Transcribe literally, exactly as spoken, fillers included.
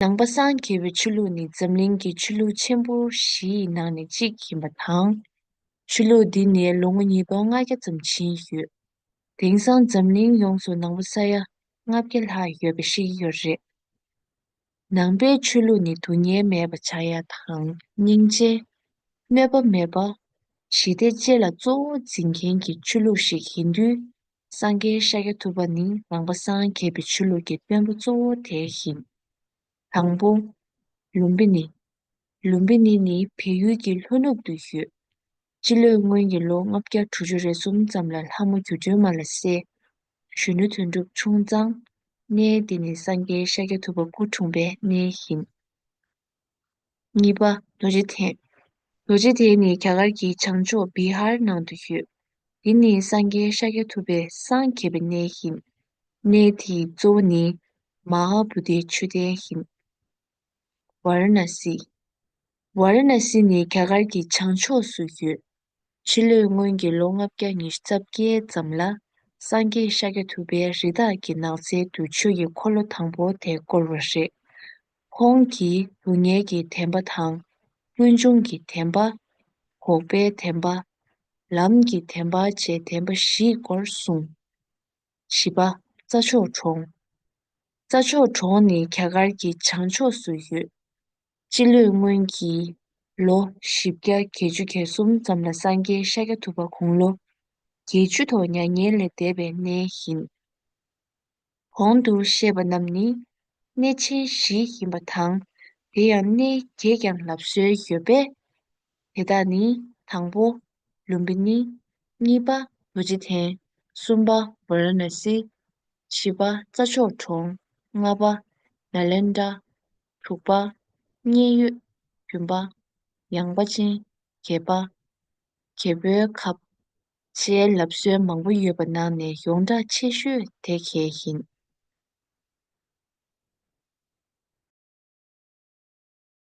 ནང་པ་སངས་རྒྱས་པའི་ཆོས་ལུགས་ནི་འཛམ་གླིང་གི་ཆོས་ལུགས་ཆེན་པོ་བཞི་ཡི་ནང་ནས་གཅིག་ཡིན་པ་དང་། ཆོས་ལུགས་འདི་ནི་ལོ་ངོ་ཉིས་སྟོང་ལྔ་བརྒྱ་ཙམ་ཕྱིན་ཡོད། དེང་སང་འཛམ་གླིང་ཡོངས་སུ་ནང་པ་ས་ཡ་ལྔ་བརྒྱ་ལྷག་ཡོད་པ་ཤེས་ཀྱི་ཡོད་རེད། ནང་པའི་ཆོས་ལུགས་ནི་སྡུག་བསྔལ་མེད་པ་བྱ་ཡ་དང་སྙིང་རྗེ། གནོད་པ་མེད་པ། ཞི་བདེ་བཅས་ལ་གཙོ་བོ་འཛིན་མཁན་གྱི་ཆོས་ལུགས་ཤིག་ཡིན་དུས། སངས་རྒྱས་ཤཱཀྱ་ཐུབ་པ་ནི་ནང་པ་སངས་རྒྱས་པའི་ཆོས་ལུགས་ཀྱི་དཔོན་པོ་གཙོ་བོ་དེ་ཡིན། དང་པོ། ལུམ་བི་ནི། ལུམ་བི་ནི་ནི་བལ་ཡུལ་གྱི་ལྷོ་ནུབ་ཏུ་ཡོད། སྤྱི་ལོའི་སྔོན་གྱི་ལོ་ལྔ་བརྒྱ་དྲུག་ཅུ་རེ་གསུམ་ཙམ་ལ་ལྷ་མོ་སྒྱུ་འཕྲུལ་མ་ལ་སྲས་གཞོན་ནུ་དོན་གྲུབ་འཁྲུངས་ཙང་། གནས་འདི་ནི་སངས་རྒྱས་ཤཱཀྱ་ཐུབ་པ་སྐུ་འཁྲུངས་པའི་གནས་ཡིན། གཉིས་པ། རྡོ་རྗེ་གདན། རྡོ་རྗེ་གདན་ནི་རྒྱ་གར་གྱི་བྱང་ཕྱོགས་བི་ཧར་ནང་དུ་ཡོད། འདི་ནི་སངས་རྒྱས་ཤཱཀྱ་ཐུབ་པའི་སངས་རྒྱས་པའི་གནས་ཡིན། གནས་དེའི་གཙོ་བོ་ནི་མ་ཧཱ་བོ་དྷིའི་མཆོད་རྟེན་ཡིན། ཝཱ་ར་ཎ་སི། ཝཱ་ར་ཎ་སི་ནི་རྒྱ་གར་གྱི་བྱང་ཕྱོགས་སུ་ཡོད། ཕྱི་ལོའི་སྔོན་གྱི་ལོ་ལྔ་བརྒྱ་ཉི་ཤུ་རྩ་བརྒྱད་ཙམ་ལ་སངས་རྒྱས་ཤཱཀྱ་ཐུབ་པས་རི་དྭགས་ཀྱི་ནགས་ཚལ་དུ་ཆོས་ཀྱི་འཁོར་ལོ་དང་པོ་དེ་བསྐོར་བ་རེད། ཁོང་གིས་སྡུག་བསྔལ་གྱི་བདེན་པ་དང་། ཀུན་འབྱུང་གི་བདེན་པ། འགོག་པའི་བདེན་པ། ལམ་གྱི་བདེན་པ་བཅས་བདེན་པ་བཞིའི་སྐོར་གསུངས། བཞི་པ། རྩྭ་མཆོག་གྲོང་། རྩྭ་མཆོག་གྲོང་ནི་རྒྱ་གར་གྱི་བྱང་ཕྱོགས་སུ་ཡོད། སྤྱི་ལོའི་སྔོན་གྱི་ལོ་བཞི་བརྒྱ་བརྒྱད་ཅུ་གྱ་གསུམ་ཙམ་ལ་སངས་རྒྱས་ཤཱཀྱ་ཐུབ་པ་དགུང་ལོ་བརྒྱད་ཅུ་ཐོག་མྱ་ངན་ལས་འདས་པའི་གནས་ཡིན། གོང་དུ་བཤད་པ་རྣམས་ནི་གནས་ཆེན་བཞི་ཡིན་པ་དང་། དེ་ཡང་གནས་བརྒྱད་ཀྱང་ལབ་སྲོལ་ཡོད་པས། དེ་དག་ནི་དང་པོ། ལུམ་བི་ནི། གཉིས་པ། རྡོ་རྗེ་གདན། གསུམ་པ། ཝཱ་ར་ཎ་སི། བཞི་པ། རྩྭ་མཆོག་གྲོང་། ལྔ་པ། ནཱ་ལེནྡྲ། དྲུག་པ། མཉན་ཡོད། བདུན་པ། ཡངས་པ་ཅན། བརྒྱད་པ། རྒྱལ་པོའི་ཁབ། ཅེས་ལབ་སྲོལ་མང་པོ་ཡོད་པ་ནང་ནས་ཡོངས་གྲགས་ཆེ་ཤོས་དེ་གས་ཡིན།